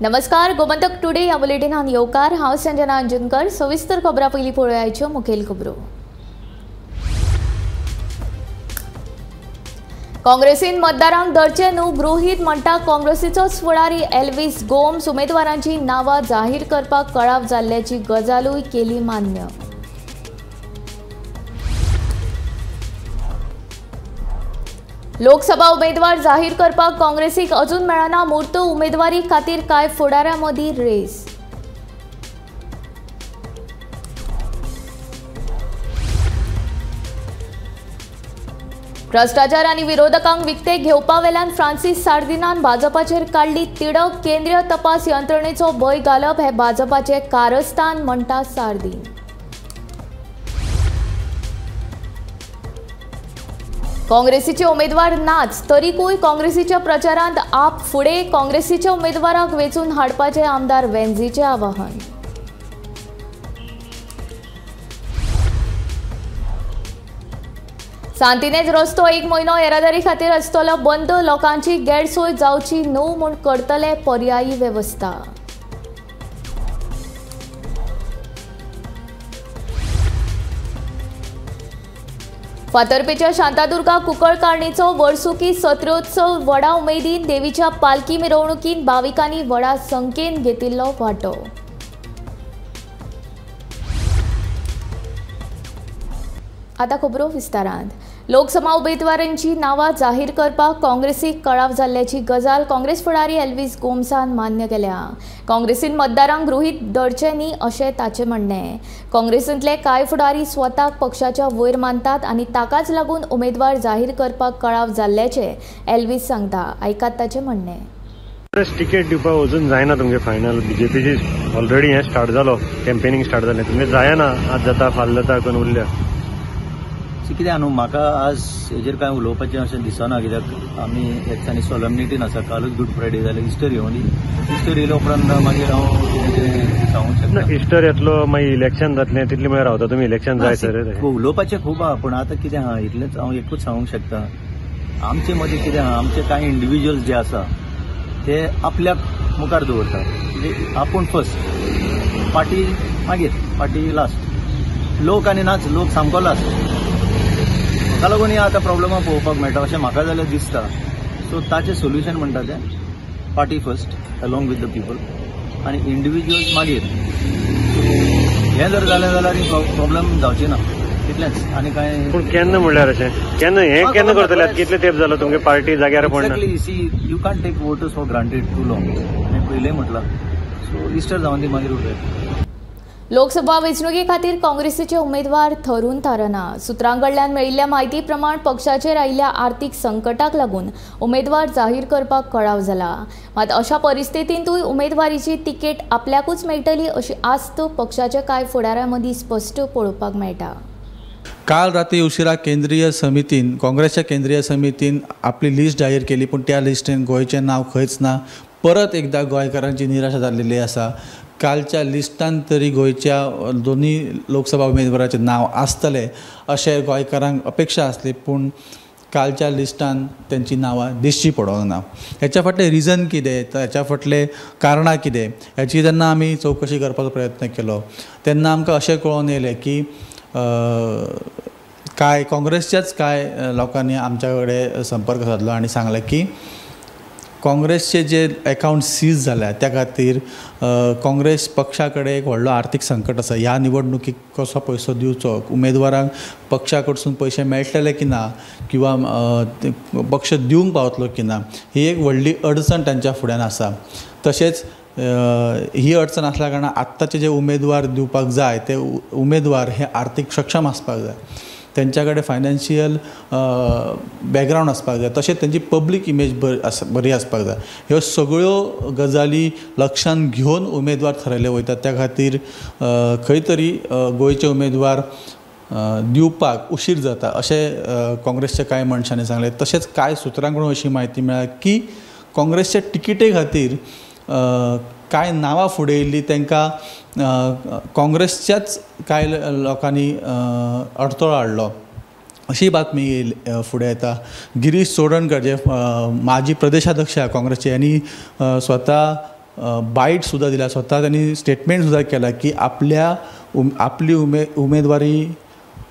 नमस्कार, गोमंतक टुडे ह्या बुलेटिनान येवकार. हांव संजना अंजुनकर. सविस्तर खबरां पयलीं पळोवयाच्यो मुखेल खबरो. काँग्रेसीन मतदारांक धरचें न्हू गृहीत म्हणटा काँग्रेसीचोच फुडारी एल्विस गोम्स. उमेदवारांची नांवां जाहीर करपाक कळाव जाल्ल्याची गजालूय केली मान्य. लोकसभा उमेदवार जाहीर करपाक काँग्रेसीक अजून मेळना मूर्त. उमेदवारी खातीर कांय फुडाऱ्यां मदीं रेस. भ्रष्टाचार आनी विरोधकांक विकते घेवपा वेल्यान फ्रांसीस सार्दिनान भाजपाचेर काडली तिडक. केंद्रीय तपास यंत्रणेचो भंय घालप हे भाजपाचे कारस्थान म्हणटा सार्दिन. काँग्रेसीचे उमेदवार नाच तरीकूय काँग्रेसीच्या प्रचारांत आप फुडें. काँग्रेसीच्या उमेदवाराक वेंचून हाडपाचें आमदार वेंझीचें आवाहन. सांतिनेज रस्तो एक म्हयनो येरादारी खातीर आसतलो बंद. लोकांची गैरसोय जावची न्हू म्हूण करतले पर्यायी वेवस्था. फातर्पेच्या शांतादुर्गा कुंकळकारणीचो वर्सुकी सत्रोत्सव व्हडा उमेदीन. देवीच्या पालखी मिरवणुकीन भाविकांनी व्हडा संख्येन घेतिल्लो वांटो. आतां खबरो विस्तारांत. लोकसभा उमेदवारांची नांवां जाहीर करपाक काँग्रेसीक कळाव जाल्ल्याची गजाल काँग्रेस फुडारी एल्विस गोम्सान मान्य केल्या. काँग्रेसीन मतदारांक गृहीत धरचें न्ही अशें ताचें म्हणणें. काँग्रेसींतले कांय फुडारी स्वताक पक्षाच्या वयर मानतात आनी ताकाच लागून उमेदवार जाहीर करपाक कळाव जाल्ल्याचें एल्विस सांगता. आयकात ताचें म्हणणें. तिकेट दिवपाक अजून जायना तुमगे फायनल. बीजेपीची ऑलरेडी हें स्टार्ट जालो, कॅम्पेनिंग स्टार्ट जालें. तुमगे जायना, आज जाता फाल्यां जाता करून उरल्या. कितें न्हू, म्हाका आज हेजेर कांय उलोवपाचें अशें दिसना, कित्याक आमी एक दिसांनी सोलमनिटीन आसा. कालूच गुड फ्रायडे जालें, इस्टर येवनी. इस्टर येयल्या उपरांत मागीर हांव कितें कितें सांगूंक शकता. इस्टर येतलो, मागीर इलेक्शन जातलें, तितलें मागीर रावता तुमी. इलेक्शन जाय सर उलोवपाचें खूब आहा, पूण आतां कितें आहा इतलेंच हांव एकूच सांगूंक शकता. आमचे मदीं कितें आहा, आमचे कांय इंडिविज्युअल्स जे आसा ते आपल्याक मुखार दवरता. म्हणजे आपूण फर्स्ट, पार्टी मागीर, पार्टी लास्ट. लोक आनी नाच, लोक सामको लास्ट. म्हाका लागून ही आतां प्रॉब्लमां पळोवपाक मेळटा अशें म्हाका जाल्यार दिसता. सो ताचें सोल्युशन म्हणटा तें party first along with the people आनी इंडिविज्युअल्स मागीर. हें जर जालें जाल्यार प्रॉब्लम जावची ना, तितलेंच. आनी कांय पूण केन्ना म्हणल्यार अशें केन्ना हें केन्ना करतले? कितले तेंप जालो तुमगे पार्टी जाग्यार पडना? Exactly, see you can't take voters for granted too long. हांवें पयलें म्हटलां. सो इस्टर जावन ती मागीर उरतलें. लोकसभा वेंचणुके खातीर काँग्रेसीचे उमेदवार थरून थारना. सुत्रां कडल्यान मेळिल्ल्या म्हायती प्रमाण पक्षाचेर आयिल्ल्या आर्थीक संकटाक लागून उमेदवार जाहीर करपाक कळाव जाला. मात अशा परिस्थितींतूय उमेदवारीची तिकेट आपल्याकूच मेळटली अशी आस्त पक्षाच्या कांय फुडाऱ्यां मदीं स्पश्ट पळोवपाक मेळटा. काल राती उशिरा केंद्रीय समितीन, काँग्रेसच्या केंद्रीय समितीन आपली लिस्ट जाहीर केली, पूण त्या लिस्टीन गोंयचें नांव खंयच ना. परत एकदा गोंयकारांची निराशा जाल्लेली आसा. कालच्या लिस्टान तरी गोंयच्या दोनूय लोकसभा उमेदवाराचें नांव आसतलें अशें गोंयकारांक अपेक्षा आसली, पूण कालच्या लिस्टान तेंची नांवां दिश्टी पडोंक ना. हेच्या फाटलें रिजन कितें, हेच्या फाटलें कारणां कितें, हेची जेन्ना आमी चवकशी करपाचो प्रयत्न केलो तेन्ना आमकां अशें कळोन येयलें की कांय काँग्रेसच्याच कांय लोकांनी आमच्या कडेन संपर्क सादलो आनी सांगलें की काँग्रेसचे जे एकावंट सीज जाल्या त्या खातीर काँग्रेस पक्षा कडेन एक व्हडलो आर्थीक संकट आसा. ह्या निवडणुकीक कसो पयसो दिवचो, उमेदवारांक पक्षा कडसून पयशे मेळटले की ना, किंवा पक्ष दिवंक पावतलो की ना, ही एक व्हडली अडचण तांच्या फुड्यान आसा. तशेंच ही अडचण आसल्या कारणान आत्ताचे जे उमेदवार दिवपाक जाय ते उमेदवार हे आर्थीक सक्षम आसपाक जाय, तेंच्या कडेन फायनान्शियल बॅकग्रावंड आसपाक जाय, तशेंच तेंची पब्लीक इमेज बरी आसपाक जाय. ह्यो सगळ्यो गजाली लक्षांत घेवन उमेदवार थारायले वयतात. त्या खातीर खंय तरी गोंयचे उमेदवार दिवपाक उशीर जाता अशें काँग्रेसच्या कांय मनशांनी सांगलें. तशेंच कांय सुत्रां कडून अशी म्हायती मेळ्ळ्या की काँग्रेसच्या तिकेटे खातीर कांय नांवां फुडें येयल्लीं तांकां काँग्रेसच्याच कांय लोकांनी अडथळो हाडलो अशी बातमी फुडें येता. गिरीश चोडणकर जे माजी प्रदेशाध्यक्ष काँग्रेसचे यांनी स्वतः बायट सुद्दां दिल्या, स्वता तांणी स्टेटमेंट सुद्दां केला की आपल्या आपली उमेदवारी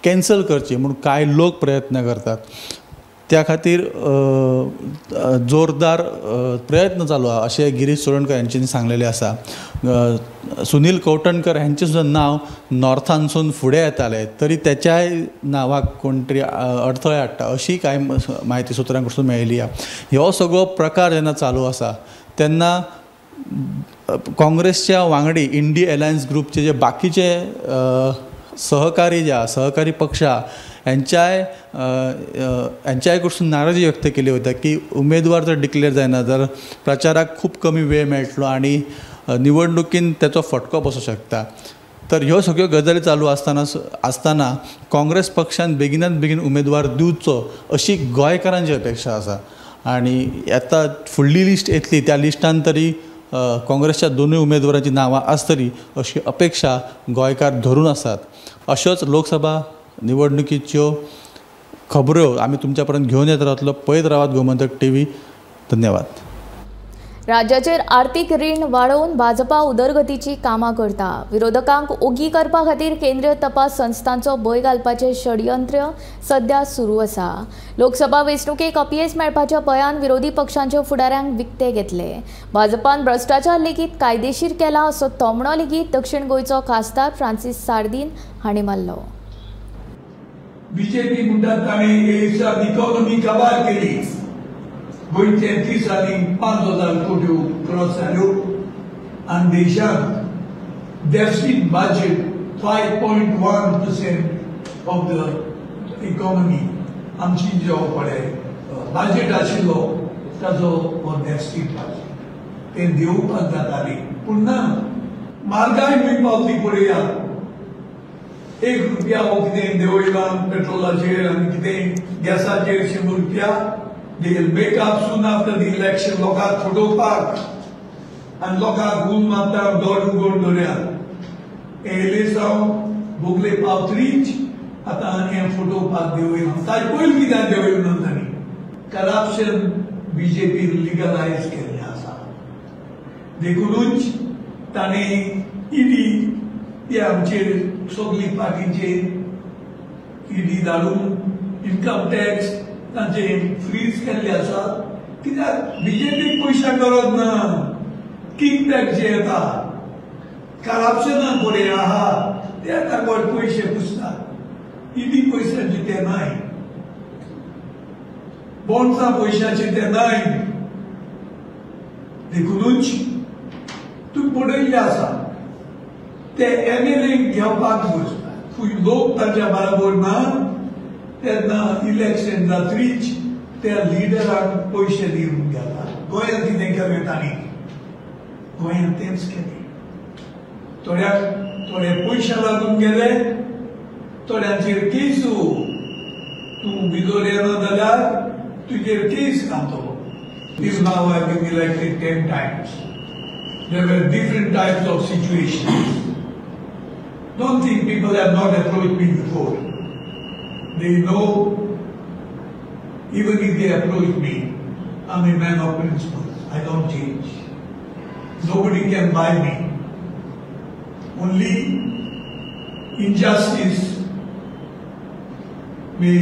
कॅन्सल करची म्हूण कांय लोक प्रयत्न करतात. त्या खातीर जोरदार प्रयत्न चालू आसा अशें गिरीश चोडणकर हांच्यांनी सांगलेलें आसा. सुनील कवठणकर हांचें सुद्दां नांव नॉर्थानसून फुडें येतालें तरी तेच्याय नांवाक कोण तरी अडथळे हाडटा अशी कांय म्हायती सुत्रां कडसून मेळिल्ली आसा. हो सगळो प्रकार जेन्ना चालू आसा तेन्ना काँग्रेसच्या वांगडी इंडी अलायन्स ग्रुपचे जे बाकीचे सहकारी जे आसा, सहकारी पक्ष आसा हेंच्याय कडसून नाराजी व्यक्त केली वता की उमेदवार जर डिक्लेअर जायना तर प्रचाराक खूब कमी वेळ मेळटलो आनी निवडणुकीन तेचो फटको बसूं शकता. तर ह्यो सगळ्यो गजाली चालू आसतना काँग्रेस पक्षान बेगिनात बेगीन उमेदवार दिवचो अशी गोंयकारांची अपेक्षा आसा आनी आतां फुडली लिस्ट येतली त्या लिस्टान तरी काँग्रेसच्या दोनूय उमेदवारांची नांवां आसतली अशी अपेक्षा गोंयकार धरून आसात. अश्योच लोकसभा निवडणुकीच्यो खबऱ्यो आमी तुमच्या पर्यंत घेवन येत रावतलो. पळयत रावात गोमंतक टीव्ही. धन्यवाद. राज्याचेर आर्थिक रीण वाडोवन भाजपा उदरगतीची कामां करता. विरोधकांक ओगी करपा खातीर केंद्रीय तपास संस्थांचो भंय घालपाचें षडयंत्र सध्या सुरू आसा. लोकसभा वेंचणुकेक अपयेस मेळपाच्या भंयान विरोधी पक्षांच्या फुडाऱ्यांक विकते घेतले. भाजपान भ्रश्टाचार लेगीत कायदेशीर केला असो थोमणो लेगीत दक्षिण गोंयचो खासदार फ्रांसीस सार्दीन हांणी मारलो. बीजेपी म्हणटात ताणें इकॉनॉमी काबार केली. गोंयचे 30 5,000 कोटी क्रॉस जाल्यो आनी देशांत deficit budget 5.1% of the economy आमची जो पळय बजेट आशिल्लो ताजो हो डेफिसीट बजेट तें देंवपाक जाताली पूण ना. म्हारगाय खंय पावली पळयात, 1 रुपया हो कितें देंवयला पेट्रोलाचेर आनी कितें गॅसाचेर 100 रुपया. They will make up soon after the election. लोकांक फटोवपाक आनी लोकांक गूल मारता दोड उगोवन दवरयात. एलेसांव बोगले पावतरीच आतां हें फटोवपाक देंवयलां. ताजे पयलीं कित्याक देंवयलें ना तांणी? करप्शन बीजेपी लिगलायज केल्लें आसा देखुनूच ताणें ईडी ते आमचेर सगली पार्टीचेर ईडी धाडून इन्कम टॅक्स तांचे फ्रीज केल्ले आसा. कित्याक बीजेपीक पयशा गरज ना, किक बॅक जे येता करप्शनाक बरें आहा ते आतां पयशे पुसतात. ईडी पयशांचे ते नाय, बॉन्ड्सा पयशांचे ते नाय. देखुनूच तुमी पळयल्ले आसा ते एमएलए घेवपाक बसता. खंय लोक तांच्या बराबर ना तेन्ना इलेक्शन जात्रीच त्या लिडराक पयशे दिवन घेता. गोंयांत कितें केलें तांणी? गोंयांत तेंच केलें. थोड्याक थोडे पयशे लागून गेले, थोड्यांचेर केस. तूं भितर येना जाल्यार तुजेर केस घालतलो. Till now I have been elected 10 times. There were different types of situations. Don't think people have not approached me before. They know, even if they approach me, I'm a man of principles. I don't change. Nobody can buy me. Only injustice may,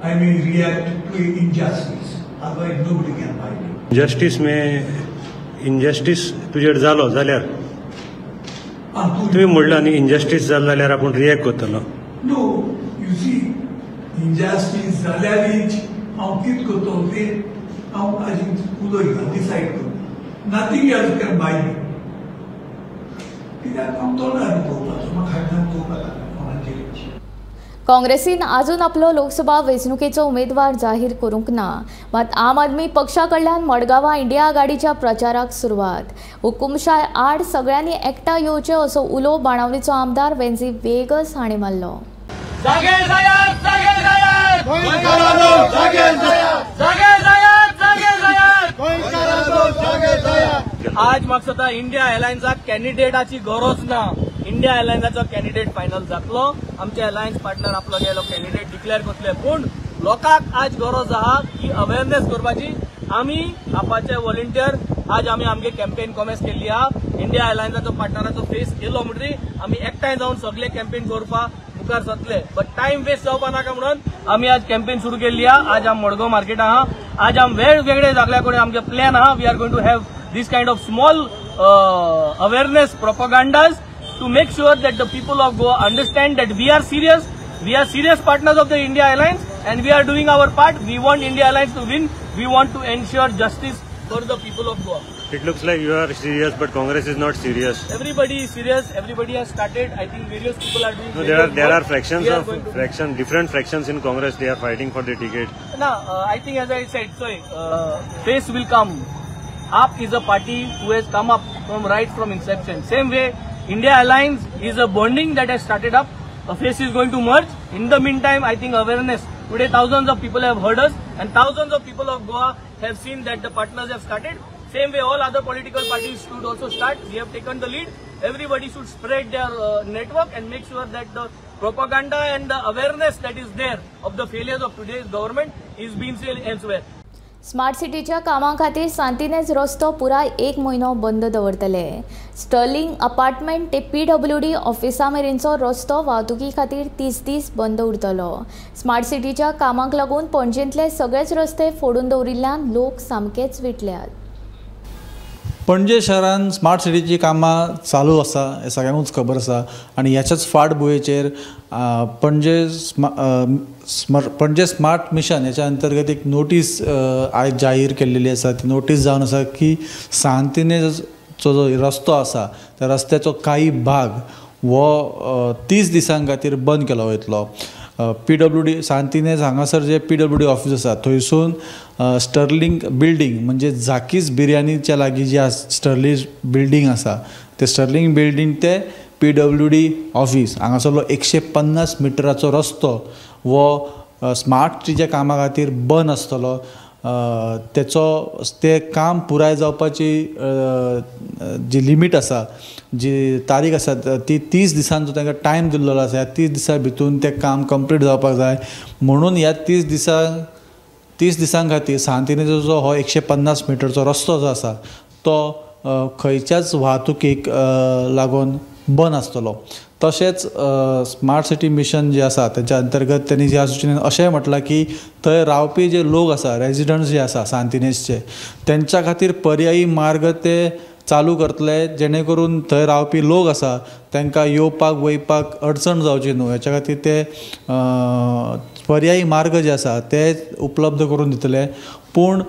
I may react to injustice. Otherwise, nobody can buy me. Justice में injustice तुजेर जालो जाल्यार तुवें म्हणलां न्ही injustice जालो जाल्यार आपूण रिएक्ट करतलो. नो, you see, injustice जाल्यारीच हांव कितें करतलो तें हांव आजी उलयता, डिसायड करता. Nothing else can buy me. कित्याक हांव तोंडार उलोवपाचो, म्हाका खायना उलोवपाक कोणाचेर. काँग्रेसीन आजून आपलो लोकसभा वेंचणुकेचो उमेदवार जाहीर करूंक ना. मात आम आदमी पक्षा कडल्यान मडगांवां इंडिया आघाडीच्या प्रचाराक सुरवात. हुकुमशाय आड सगळ्यांनी एकठांय येवचें असो उलो बाणावलीचो आमदार वेन्झी वेगस हांणी मारलो. जागे जायात, जागे जायात, गोंयकारांनो जागे जायात, जागे जायात, जागे जायात, गोंयकारांनो जागे जायात. आज म्हाका दिसता इंडिया अलायन्साक कॅन्डिडेटाची गरज ना. इंडिया अलायन्साचो कॅन्डिडेट फायनल जातलो. आमचे अलायन्स पार्टनर आपलो गेलो कॅन्डिडेट डिक्लेअर करतले. पूण लोकांक आज गरज आहा की अवेअरनेस करपाची. आमी आपाचे व्हॉलंटियर आज आमी आमगे कॅम्पेन कॉमेस केल्ली आहा. इंडिया अलायन्साचो पार्टनराचो फेस येयलो म्हणटरी आमी एकठांय जावन सगळे कॅम्पेन करपा मुखार सरतले. बट टायम वेस्ट जावपा नाका म्हणून आमी आज कॅम्पेन सुरू केल्ली आहा. आज आम मडगांव मार्केट आहा, आज आम वेगवेगळे जागल्या कडेन आमचे प्लॅन आहा. We are going to have this kind of small awareness propagandas to make sure that the people of Goa understand that we are serious. We are serious partners of the India Alliance and we are doing our part. We want India Alliance to win. We want to ensure justice for the people of Goa. It looks like you are serious, but Congress is not serious. Everybody is serious. Everybody has started. I think various people are doing. No, there are fractions of different fractions in Congress. They are fighting for the ticket. No, I think as I said, sorry, face will come. AAP is a party who has come up from right from inception. Same way, India Alliance is a bonding that has started up. A face is going to merge. In the meantime, I think awareness. Today, thousands of people have heard us and thousands of people of Goa have seen that the partners have started. Same way, all other political parties should also start. We have taken the lead. Everybody should spread their network and make sure that the propaganda and the awareness that is there of the failures of today's government is being seen elsewhere. Smart सिटीच्या कामां खातीर सांतिनेज रस्तो पुराय एक म्हयनो बंद दवरतले. Stirling apartment ते PWD ऑफिसा मेरेनचो रस्तो वाहतुकी खातीर 30 दीस बंद उरतलो. स्मार्ट सिटीच्या कामाक लागून पणजेंतले सगळेच रस्ते फोडून दवरिल्ल्यान लोक सामकेच विटल्यात. पणजे शहरान स्मार्ट सिटीची कामां चालू आसा हें सगळ्यांकूच खबर आसा आनी ह्याच्याच फाटभुंयेचेर पणजे स्मार्ट मिशन ह्याच्या अंतर्गत एक नोटीस आयज जाहीर केल्लेली आसा. ती नोटीस जावन आसा की सांतिनेजचो जो रस्तो आसा त्या रस्त्याचो काही भाग हो 30 दिसां खातीर बंद केलो वयतलो. PWD Santinez हांगासर जे PWD office आसा थंयसून स्टर्लिंग बिल्डींग म्हणजे झाकीज बिर्याणीच्या लागीं जी स्टर्लिंग बिल्डींग आसा ते स्टर्लिंग बिल्डींग ते PWD office हांगासरलो 150 मिटराचो रस्तो हो स्मार्ट सिटीच्या कामा खातीर बंद आसतलो. तेचो तें काम पुराय जावपाची जी लिमीट आसा, जी तारीख आसा ती 30 दिसांचो तांकां टायम दिल्लो आसा. ह्या 30 दिसां भितून तें काम कंप्लीट जावपाक जाय म्हणून ह्या 30 दिसां खातीर सांतिनेजचो जो हो 150 मिटरचो रस्तो जो आसा तो खंयच्याच वाहतुकीक लागून बंद आसतलो. तशेंच स्मार्ट सिटी मिशन जे आसा तेच्या अंतर्गत तेणी ह्या सुचनेन अशेंय म्हटलां की थंय रावपी जे लोक आसा, रेजिडंट्स जे आसा सांतिनेजचे, तेंच्या खातीर पर्यायी मार्ग ते चालू करतले जेणे करून थंय रावपी लोक आसा तांकां येवपाक वयपाक अडचण जावची न्हू हेच्या खातीर ते पर्यायी मार्ग जे आसा ते उपलब्ध करून दितले. पूण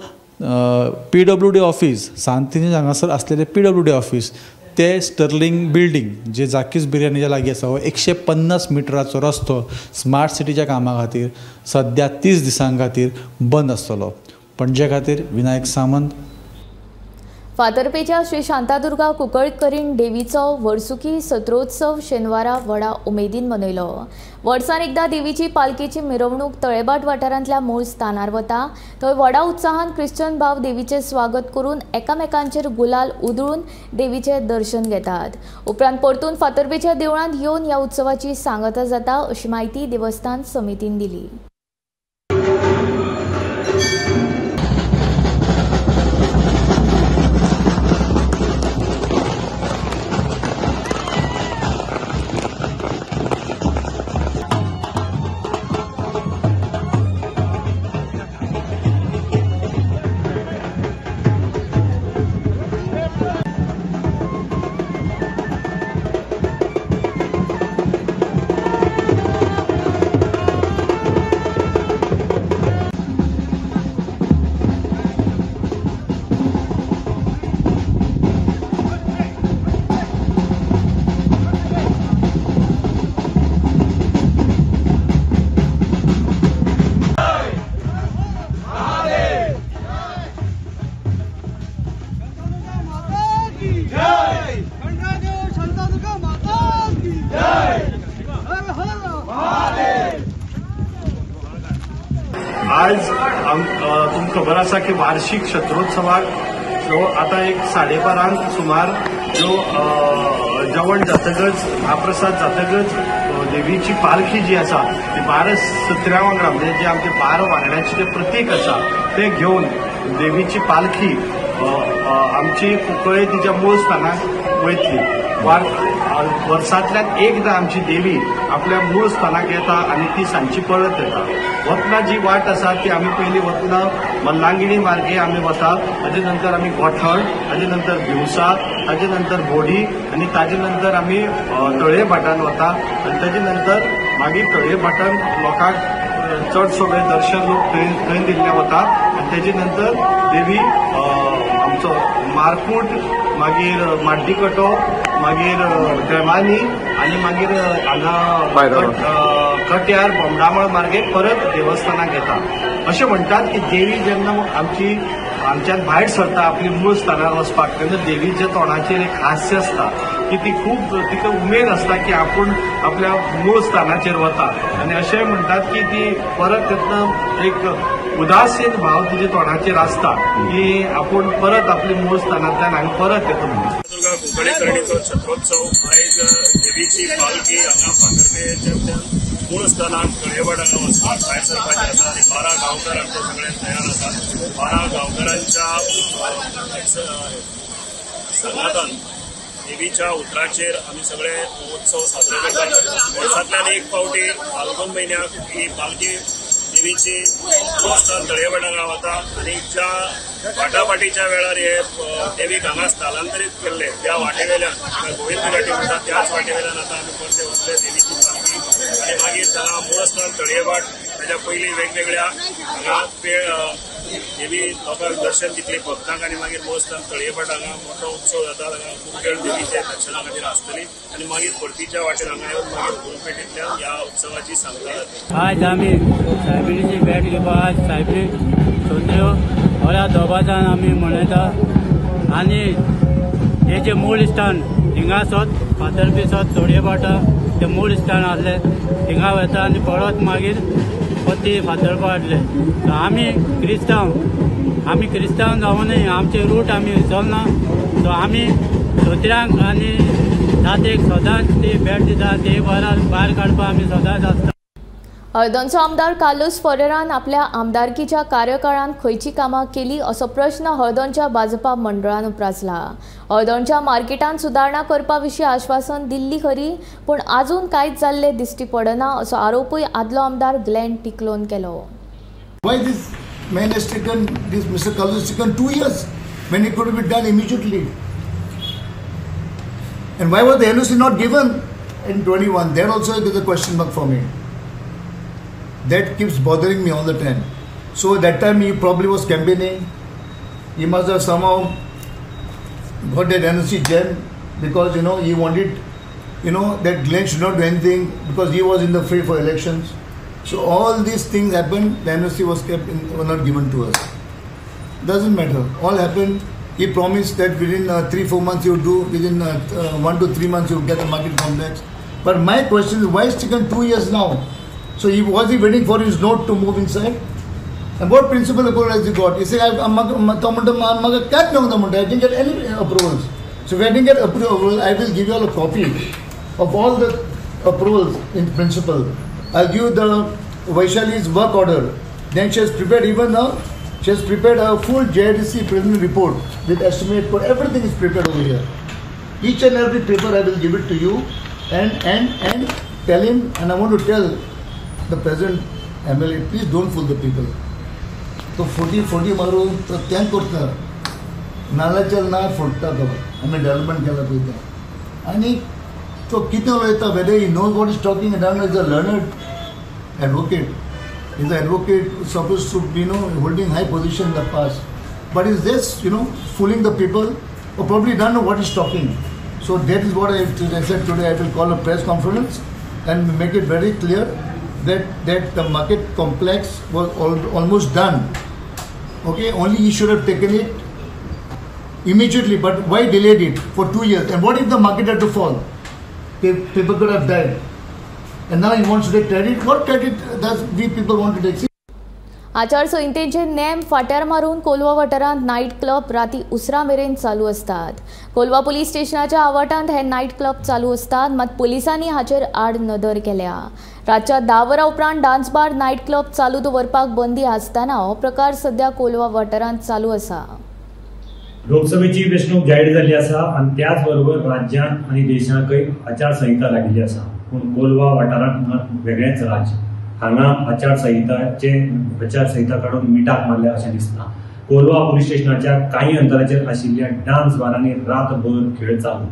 PWD office Santinez हांगासर आसलेले PWD office ते स्टर्लिंग बिल्डींग जे झाकीज बिर्याणीच्या लागीं आसा हो 150 मिटराचो रस्तो स्मार्ट सिटीच्या कामा खातीर सद्या 30 दिसां खातीर बंद आसतलो. पणजे खातीर विनायक सामंत. फातर्पेच्या श्री शांतादुर्गा कुंकळकरीण देवीचो वर्सुकी सत्रोत्सव शेनवारा व्हडा उमेदीन मनयलो. वर्सान एकदा देवीची पालखेची मिरवणूक तळेबाट वाठारांतल्या मूळ स्थानार वता. थंय व्हडा उत्साहान क्रिश्चन भाव देवीचें स्वागत करून एकामेकांचेर गुलाल उधळून देवीचें दर्शन घेतात. उपरांत परतून फातर्पेच्या देवळांत येवन ह्या उत्सवाची सांगता जाता अशी म्हायती देवस्थान समितीन दिली. आज तुमकां खबर आसा की वार्षिक शत्रोत्सवाक जो आतां एक 12:30 सुमार जो जेवण जातकच महाप्रसाद जातकच देवीची पालखी जी आसा ती 12 सत्र्या वांगडा म्हणजे जे आमचे 12 वांगड्यांचे जे प्रतीक आसा ते घेवन देवीची पालखी आमची कुंकळे तिच्या मूळ स्थानाक वयतली. वर्सांतल्यान एकदां आमची देवी आपल्या मूळ स्थानाक येता आनी ती सांजची परत येता. वतना जी वाट आसा ती आमी पयलीं वतना मल्लांगिणी मार्गे आमी वता, ताजे नंतर आमी गोठण, ताजे नंतर भिवसा, ताजे नंतर बोडी आनी ताजे नंतर आमी तळये भाटान वता आनी ताजे नंतर मागीर तळये भाटान लोकांक चडसो वेळ दर्शन लोक थंय दिल्ले वता आनी ताजे नंतर देवी आमचो मारकूट, मागीर माड्डीकटो, मागीर ड्रेमानी आनी मागीर हांगा कट्यार बोमडामळ मार्गे परत देवस्थानाक येता. अशें म्हणटात की देवी जेन्ना आमची आमच्यान भायर सरता आपली मूळ स्थानार वचपाक तेन्ना देवीच्या तोंडाचेर एक हास्य आसता की ती खूब तिका उमेद आसता की आपूण आपल्या मूळ स्थानाचेर वता आनी अशें म्हणटात की ती परत येतना एक उदासीन भाव तिच्या तोंडाचेर आसता की आपूण परत आपली मूळ स्थानांतल्यान हांगा परत येता म्हणून. दुर्गा कुंकळे करणीचो छत्रोत्सव आयज देवीची पालखी हांगा फातर्पेच्या मूळ स्थानाक तळयेवाड हांगा वचपाक भायर सरपाचें आसा आनी 12 गांवकार आमचे सगळे तयार आसात. 12 गांवकारांच्या सांगातान देवीच्या उतराचेर आमी सगळे उत्सव साजरो करतात. वर्सांतल्यान एक फावटी फाल्गुन म्हयन्याक ही पालखी देवीची मूळ स्थान तळयेवाड हांगा वता आनी ज्या वाटावाटीच्या वेळार हे देवीक हांगा स्थलांतरीत केल्ले त्या वाटेवेल्यान गोविंद घाटी म्हणटा त्याच वाटेवेल्यान आतां आमी परते वतले देवीची पालखी आनी मागीर हांगा मूळ स्थान तळयेवाट ताच्या पयलीं वेगवेगळ्या हांगा देवी लोकांक दर्शन दितली भक्तांक आनी मागीर मूळ स्थान तळयेवाट हांगा मोठो उत्सव जाता. हांगा खूब वेळ देवीच्या दर्शना खातीर आसतली आनी मागीर परतीच्या वाटेर हांगा येवन मागीर गुरुपेठेंतल्यान ह्या उत्सवाची सांगता जातली. आज आमी सायबिणीची भेट घेवपाक आज सायबीण सोंद्यो बऱ्या दबाजान आमी मनयता आनी हेजें मूळ स्थान हिंगा सोत फातर्पी सोत तोडयेभाटा ते मूळ स्थान आसलें हिंगा वता आनी परत मागीर पत्ती फातर्पा हाडले. आमी क्रिस्तांव, आमी क्रिस्तांव जावनूय आमचे रूट आमी विसरना. सो आमी सोत्र्यांक आनी जातीक सदांच ती भेट दिता, ती भायर काडपाक आमी सदांच आसता. हळदणचो आमदार कार्लोस फरेरान आपल्या आमदारकीच्या कार्यकाळांत खंयची कामां केली असो प्रश्न हळदणच्या भाजपा मंडळान उप्रासला. हळदणच्या मार्केटांत सुदारणा करपा विशीं आश्वासन दिल्ली खरी, पूण आजून कांयच जाल्लें दिश्टी पडना असो आरोपूय आदलो आमदार ग्लॅन टिकलोन केलो. Why this man has taken, this Mr. Carlos has taken 2 years when it could be done immediately? And why was the NOC not given in 21? There also is a question mark for me. That keeps bothering me all the time. So that time he probably was campaigning. He must have somehow got that NOC jam because, you know, he wanted, you know, that Glenn should not do anything because he was in the fray for elections. So all these things happened. The NOC was kept in, was not given to us. Doesn't matter. All happened. He promised that within 3-4 months he would do, within 1 to 3 months he would get the market complex. But my question is, why it's taken 2 years now? So he was he waiting for his note to move inside? And what principal approval has he got? He said, I didn't get any approvals. So if I didn't get approval, I will give you all a copy of all the approvals in principle. I'll give the Vaishali's work order. Then she has prepared even now, she has prepared a full JIDC preliminary report with estimate for everything is prepared over here. Each and every paper I will give it to you and tell him, and I want to tell the present MLA, please don't fool the people. तो 40 मारून तो तें करता, नाल्याचेर ना फोडटा तो. आमी development केला पळय तें. आनी तो कितें उलयता, whether he knows what is talking, I is a learned advocate. Is an advocate supposed to be, you know, holding high position in the past. But is this, you know, fooling the people, or probably don't know what he's talking. So that is what I said today. I will call a press conference and make it very clear that the market complex was almost done. Okay, only he should have taken it immediately, but why delayed it for 2 years? And what if the market had to fall? People could have died. And now he wants to take credit. What credit does we people want to take? आचारसंहितेचे नेम फाट्यार मारून कोलवा वाठारांत night club राती उसरां मेरेन चालू आसतात. Colva police स्टेशनाच्या आवाठांत हे night club चालू आसतात, मात पुलिसांनी हाचेर आड नदर केल्या. रातच्या 10 वरां उपरांत डान्स बार नायट क्लब चालू दवरपाक बंदी आसतना हो प्रकार सध्या कोलवा वाठारांत चालू आसा. लोकसभेची वेंचणूक जाहीर जाल्ली आसा आनी त्याच बरोबर राज्यांत आनी देशाकय आचारसंहिता लागिल्ली आसा. पूण कोलवा वाठारांत मात वेगळेंच राज्य, हांगा आचारसंहिता काडून मिठाक मारल्या अशें दिसना. कोलवा पुलीस स्टेशनाच्या कांय अंतराचेर आशिल्ल्या डान्स बारांनी रातभर खेळ चालू,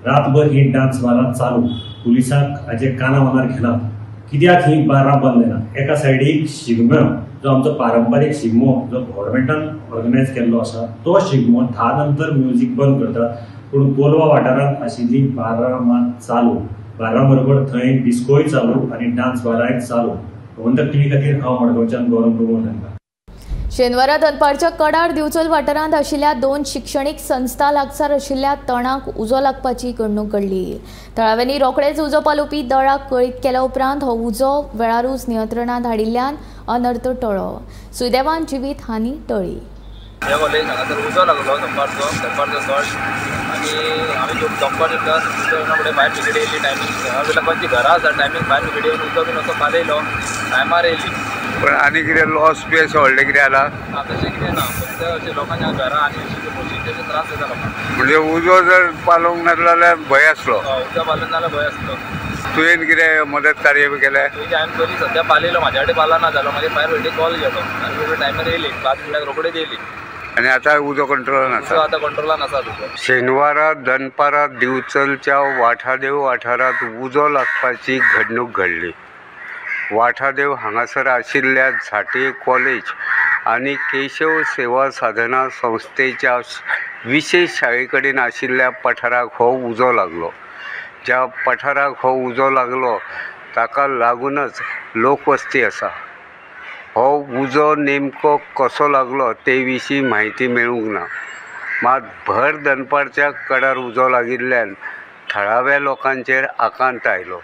रातभर ही डान्स बारां चालू. पुलिसांक हाचे काना मनार घेनात. कित्याक ही बारां बंद जायना? एका सायडीक शिगमो, जो आमचो पारंपारीक शिगमो जो गव्हर्मेंटान ऑर्गनायज केल्लो आसा तो शिगमो 10 नंतर म्युजीक बंद करतात, पूण कोलवा वाठारांत आशिल्ली बारां मात चालू. बारां बरोबर थंय डिस्कोय चालू आनी डान्स बारांय चालू. गोमंतक टीव्ही खातीर हांव मडगांवच्यान गौरव प्रभू तांकां. शेनवारा दनपारच्या कडार दिवचल वाठारांत आशिल्ल्या 2 शिक्षणीक संस्था लागसार आशिल्ल्या तणाक उजो लागपाची घडणूक घडली. थळाव्यांनी रोखडेच उजो पालोवपी दळाक कळीत केल्या उपरांत हो उजो वेळारूच नियंत्रणांत हाडिल्ल्यान अनर्थ टळ्ळो. सुदैवान जिवीत हानी टळ्ळी. ह्या कॉलेज हांगासर उजो लागलो दनपारचो चड आनी आमी दनपार फुडें फायर ब्रिगेड येयली टायमींग, खंयची घरां आसा टायमींग फायर ब्रिगेड येवन उजो बीन असो पालयलो, टायमार येयली. पण आनी कितें लॉस बी अशें व्हडलें कितें जाला? ना, तशें कितें ना, फक्त अशें लोकांच्या घरां आनी अशें तशे त्रास जाता लोकांक. म्हणजे उजो जर पालोवंक नासलो जाल्यार भंय आसलो? उजो पालोवंक जाल्यार भंय आसलो. तुवें कितें मदत कार्य बी केलें? तुवें हांवें पयलीं सद्या पालयलो, म्हाज्या कडेन पालना जालो, मागीर फायर ब्रिगेडीक कॉल केलो, फायर ब्रिगेड टायमार येयली, 5 मिनटां रोखडीच येयली आनी आतां उजो कंट्रोलान आसा. आतां कंट्रोलान आसा उजो. शेनवारा दनपारां दिवचलच्या वाठादेव वाठारांत उजो लागपाची घडणूक घडली. वाठादेव हांगासर आशिल्ल्या झांटये कॉलेज आनी केशव सेवा साधना संस्थेच्या विशेष शाळे कडेन आशिल्ल्या पठाराक हो उजो लागलो. ज्या पठाराक हो उजो लागलो ताका लागूनच लोकवस्ती आसा. हो उजो नेमको कसो लागलो ते विशीं म्हायती मेळूंक ना. मात भर दनपारच्या कडार उजो लागिल्ल्यान थळाव्या लोकांचेर आकांत आयलो.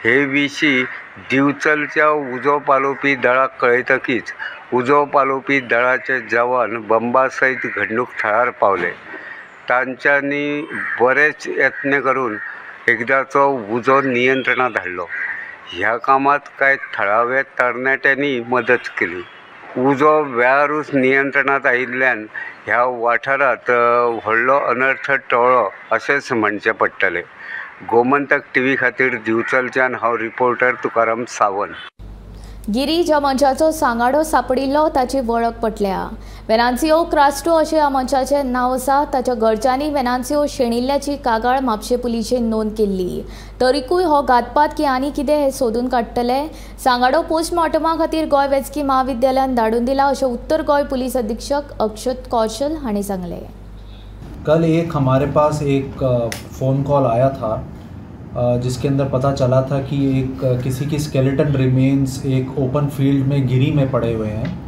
हे विशीं दिवचलच्या उजो पालोवपी दळाक कळयतकीच उजो पालोवपी दळाचे जवान बंबा सयत घडणूक थळार पावले. तांच्यांनी बरेच यत्न करून एकदाचो उजो नियंत्रणांत हाडलो. ह्या कामांत कांय थळाव्या तरणाट्यांनी मदत केली. उजो वेळारूच नियंत्रणांत आयिल्ल्यान ह्या वाठारांत व्हडलो अनर्थ टळ्ळो अशेंच म्हणचें पडटलें. गोमंतक टीव्ही खातीर दिवचलच्यान हांव रिपोर्टर तुकाराम सावंत. गिरी ज्या मनशाचो सांगाडो सापडिल्लो ताची वळख पटल्या. वेनान्सियो क्रास्टो अशें ह्या मनशाचें नांव आसा. ताच्या घरच्यांनी वेनान्सियो शेणिल्ल्याची कागाळ म्हापशें पुलिशेन नोंद केल्ली. तरीकूय हो घातपात की आनी कितें हें सोदून काडटले. सांगाडो पोस्टमॉर्टमा खातीर गोंय वैजकी म्हाविद्यालयान धाडून दिला अशें उत्तर गोंय पुलीस अधीक्षक अक्षत कौशल हांणी सांगलें. कल एक हमारे पास एक फ़ोन कॉल आया था जिसके अंदर पता चला था कि एक किसी की स्केलेटन रिमेन्स एक ओपन फील्ड में गिरी में पड़े हुए हैं।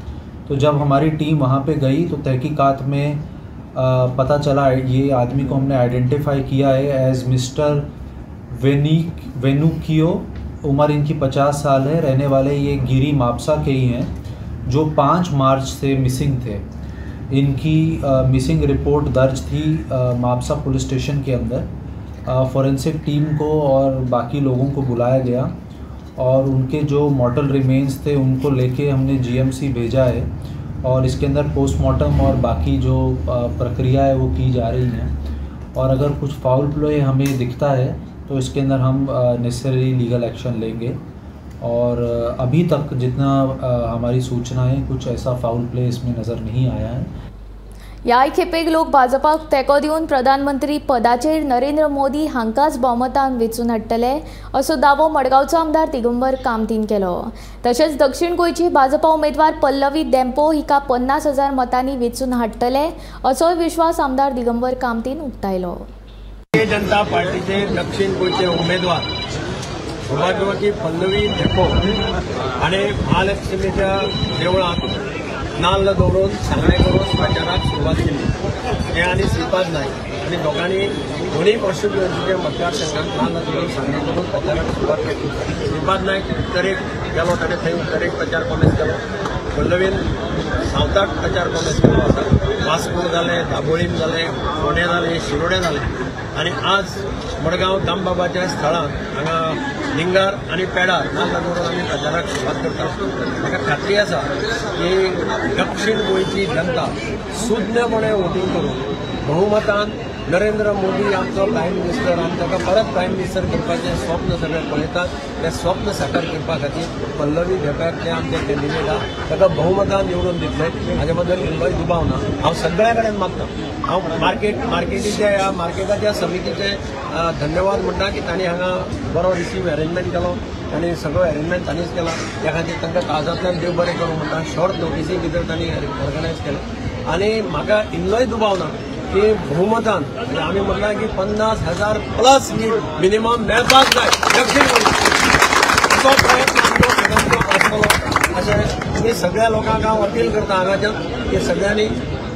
तो जब हमारी टीम वहाँ पे गई तो तहकीकात में पता चला ये आदमी को हमने आइडेंटिफाई किया है एज़ मिस्टर वेनुकियो, उम्र इनकी 50 साल है, रहने वाले ये गिरी मापसा के ही हैं, जो 5 मार्च से मिसिंग थे। इनकी मिसिंग रिपोर्ट दर्ज थी मापसा पुलिस स्टेशन के अंदर। फॉरेंसिक टीम को और बाकी लोगों को बुलाया गया और उनके जो मॉर्टल रिमेन्स थे उनको लेके हमने जीएमसी भेजा है और इसके अंदर पोस्टमार्टम और बाकी जो प्रक्रिया है वो की जा रही है और अगर कुछ फाउल प्ले हमें दिखता है तो इसके अंदर हम नेसेसरी लीगल एक्शन लेंगे। और अभी तक जितना हमारी सूचना है कुछ ऐसा फाउल प्ले इसमें नज़र नहीं आया है। ह्याय खेपेक लोक भाजपाक तेंको दिवन प्रधानमंत्री पदाचेर नरेंद्र मोदी हांकांच भोवमतान वेंचून हाडटले असो दावो मडगांवचो आमदार दिगंबर कामतीन केलो। तशेंच दक्षिण गोंयची भाजपा उमेदवार पल्लवी देम्पो हिका 50,000 मतांनी वेंचून हाडटले असोय विश्वास आमदार दिगंबर कामतीन उक्तायलो। भारतीय जनता पार्टीचे दक्षिण गोंयचे उमेदवार सौभाग्यवती पल्लवी धेंपो आनी महालक्ष्मीच्या देवळांत नाल्ल दवरून सांगणे करून प्रचाराक सुरवात केली। हे आनी श्रीपाद नायक आनी दोगांनी दोनूय कॉन्स्टिट्युएन्सीच्या मतदारसंघात नाल्ल दवरून सांगणे करून प्रचाराक सुरवात केली। श्रीपाद नायक उत्तरेक गेलो, ताणें थंय उत्तरेक प्रचार कॉमेस केलो। पल्लवीन सावथाक प्रचार कॉमेस केलो आसा। वास्को जालें, दाबोळीम जालें, फोंडें जालें, शिरोडें जालें आनी आज मडगांव दामबाबाच्या स्थळांत हांगा लिंगार आनी पेडार नाल्ल दवरून आमी प्रचाराक सुरवात करता. म्हाका खात्री आसा की दक्षिण गोंयची जनता सुज्ञपणे वोटींग करून बहुमतान नरेंद्र मोदी आमचो प्रायम मिनिस्टर आनी ताका परत प्रायम मिनिस्टर करपाचें स्वप्न सगळे पळयतात. तें स्वप्न साकार करपा खातीर पल्लवी धेंप्याक ते आमचे कॅन्डिडेट आहा ताका बहुमतान निवडून दितले हाजे बद्दल इल्लोय दुबाव ना. हांव सगळ्या कडेन मागता, हांव मार्केटीच्या ह्या मार्केटाच्या समितीचे धन्यवाद म्हणटा की तांणी हांगा बरो रिसीव अरेंजमेंट केलो, तांणी सगळो अरेंजमेंट तांणीच केला. त्या खातीर तांकां काळजांतल्यान देव बरें करूं म्हणटा. शॉर्ट नोटीसी भितर तांणी ऑर्गनायज केलें आनी म्हाका इल्लोय दुबाव ना की बहुमतान म्हणजे आमी म्हणलां की 50,000 प्लस लीड मिनिमम मेळपाक जाय दक्षिण गोंयचो. असो प्रयत्न आमचो सगळ्यांचो आसतलो अशें आमी सगळ्या लोकांक हांव अपील करता हांगाच्यान की सगळ्यांनी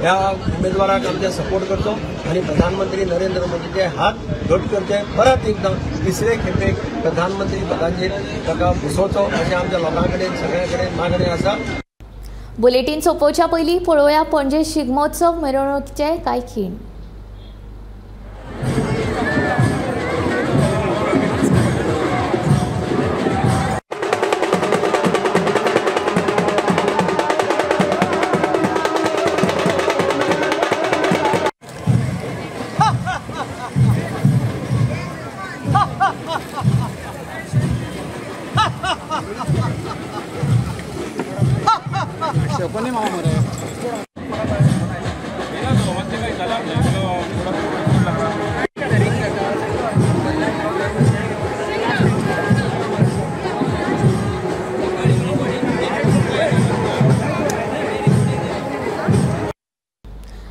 ह्या उमेदवाराक आमचे सपोर्ट करचो आनी प्रधानमंत्री नरेंद्र मोदीचे हात घट करचे, परत एकदां तिसरे खेपेक प्रधानमंत्री पदाचेर ताका बसोवचो अशें आमच्या लोकां कडेन सगळ्यां कडेन मागणें आसा. बुलेटीन सोंपोवच्या पयलीं पळोवया पणजे शिगमोत्सव मिरवणुकीचे कांय खीण.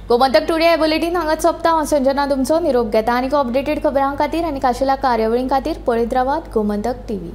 गोमंतक टुडे हे बुलेटीन हांगाच सोंपता. हांव संजना तुमचो निरोप घेता आनी अपडेटेड खबरां खातीर आनी खाशेल्या कार्यावळीं खातीर पळयत रावात गोमंतक टीव्ही.